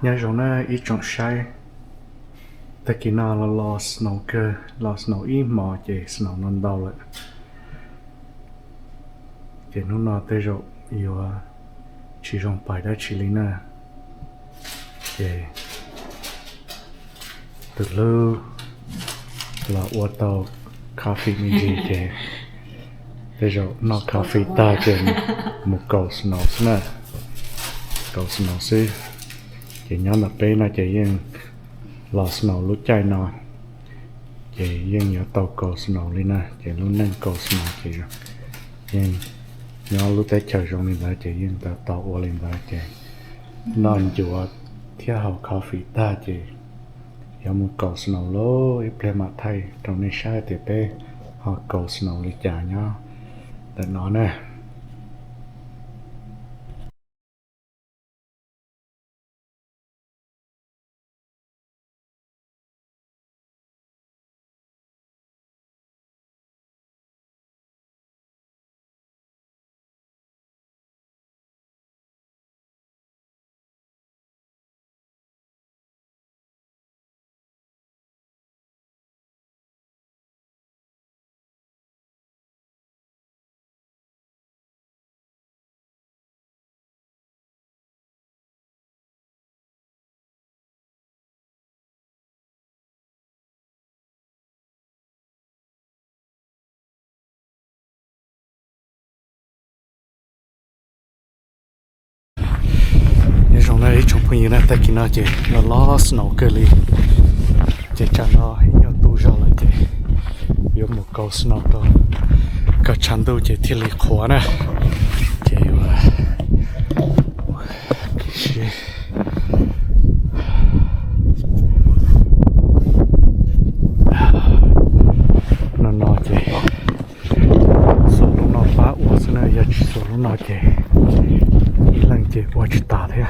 Nyob zoo na ib tsoom saib, tag kis no los los snow kawg, los snow ib hmos ces snow no ntau lawm. Ces hnub no tej zaum yuav tsis zoo pais dab tsi li na. Ces tus hlub los ua tau coffee me ntsis ces tej zaum noj coffee tag ces mus kaus snow xwb na. Kaus snow xwb. Ces nyob ntawm peb no ces yeej los snow lub caij no ces yeej yuav tau kaus snow li na. Ces lub neej kaus snow ces yeej nyob lub teb chaws zoo li ntawd ces yeej tau ua li ntawd ces noj ncuav thiab haus coffee tag ces yuav mus kaus snow lauj. Ib pliag mam thaij rau nej saib tias peb ho kaus snow li cas nyob ntawm no na. Nyob zoo na ib tsoom phooj ywg na, tag kis no ces los los snow kawg li. Ces tsam no ib nyuag tu zog lawm ces yuav mus kaus snow rau kom tshav ntuj ces thiaj li qhuav na. Ces yuav no no ces xuas lub no pab ua xwb na, yog tsis xuas lub no ces ib leeg ces ua tsis tas thiab.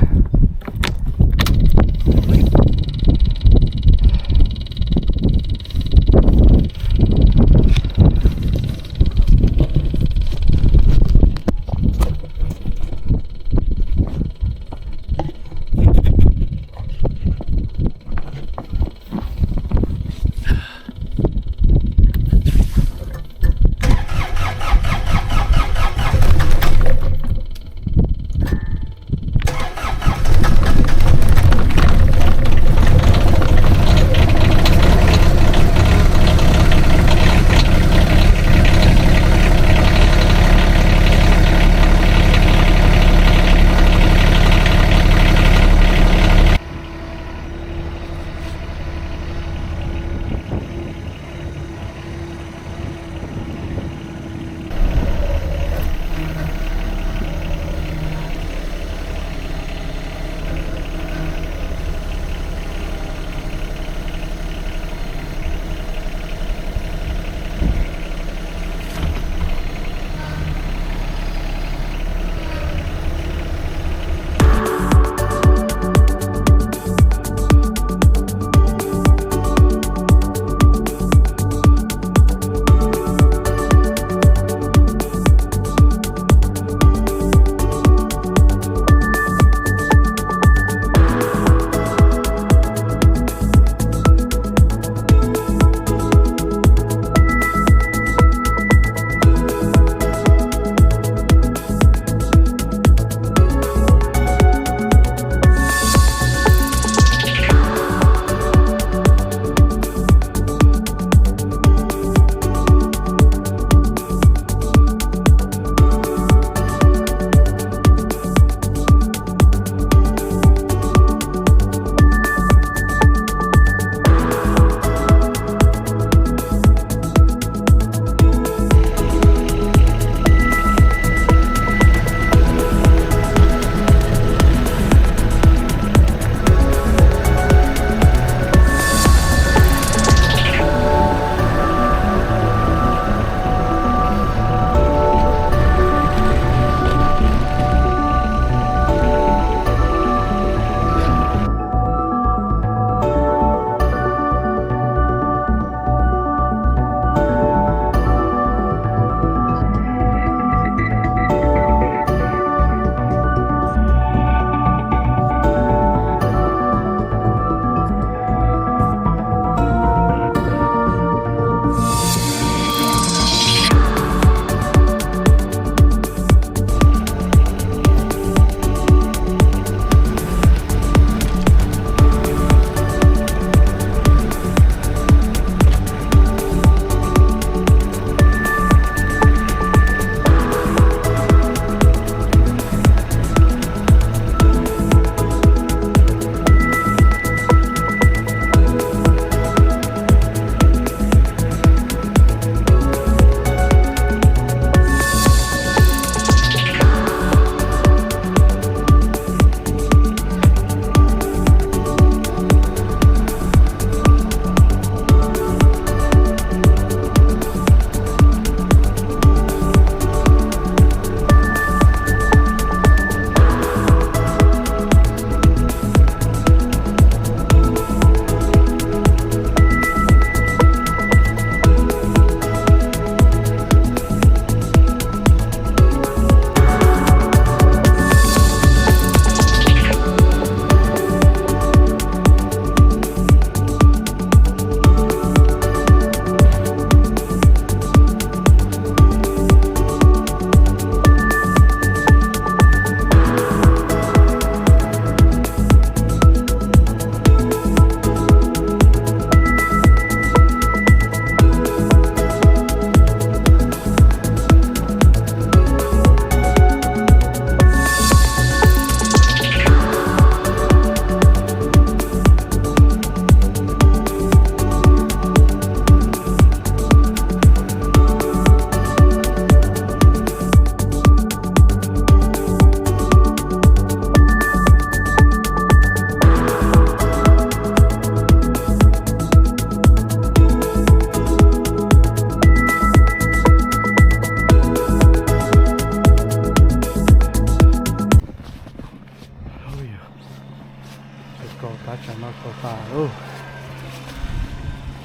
Ub,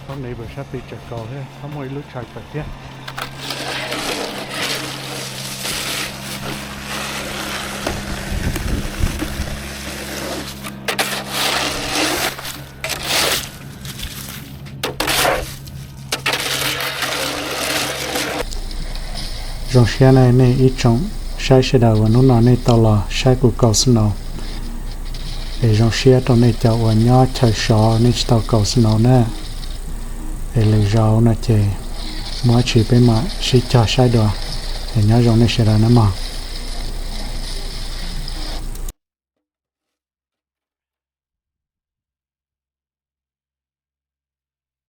thaum neighbor sab pis tseem kaus thiab, thaum muaj ib lub tshais tawm thiab. Zoo siab na nej ib tsoom saib sawv daws uas hnub no nej tau los saib kuv kaus snow. Es zoo siab rau nej cov uas nyob chaw sov nej tsis tau kaus snow na. Es lwm zaus no ces muaj dab tsi peb mam sib cog saib dua. Es nyob zoo nej sawv daws na mog.